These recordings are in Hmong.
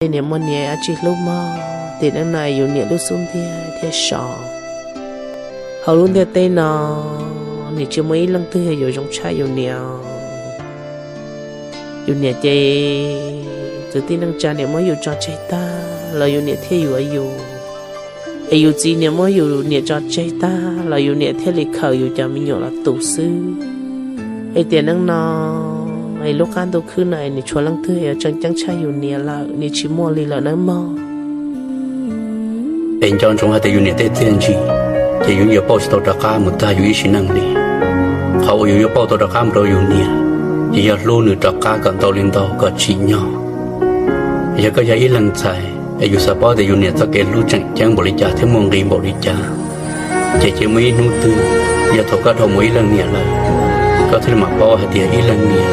Niam muaj niam dab tsi hlub mog, tiam neej no yus niam lub xub ntiag thiaj so. Hauv lub ntiaj teb no, nim tsis muaj ib leej twg yog yuav zoo tshaj yus niam. Yus niam ces, txawm tib neeg tsa niam muab yus tso tseg tag los yus niam thiaj yuav yus. Es yus txiv niam muab yus niam tso tseg tag los yus niam thiaj li khaws yus cov me nyuam los tu xwb. Es tiam neej no, es lub qab ntuj khwb no es nim tshuav leej twg yog tseem ceeb tshaj yus niam lawm, nim tsis muaj li lawm nawb mog. Es nco ntsoov hais tias yus niam tej txiaj ntsig, ces yus yuav pauj tsis tau rov qab mus tag yus ib sim neej li. Qhov uas yus yuav pauj tau rov qab mus rau yus niam, ces yog hlub nws rov qab kom ntau li ntau kom tsim nyog. Yog koj yog ib leeg ntxhais es yus xav paub tias yus niam txoj kev hlub tseem ceeb npaum li cas thiab muaj nqis npaum li cas, ces cia muaj ib hnub twg, yog thaum koj dhau mus ib leej niam lawm, koj thiaj li mam paub hais tias ib leej niam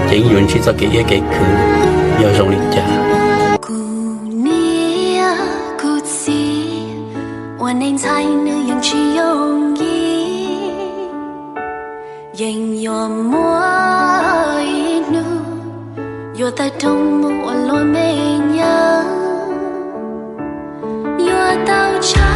ces yeej yuav ntsib txoj kev iab kev khwv yog zoo li cas. Kuv niam kuv txiv, ua neej ntxhais nws yeej tsis yooj yim, yeej yuav muaj ib hnub yuav tawm rooj mus ua luag me nyuam, yuav tau tsa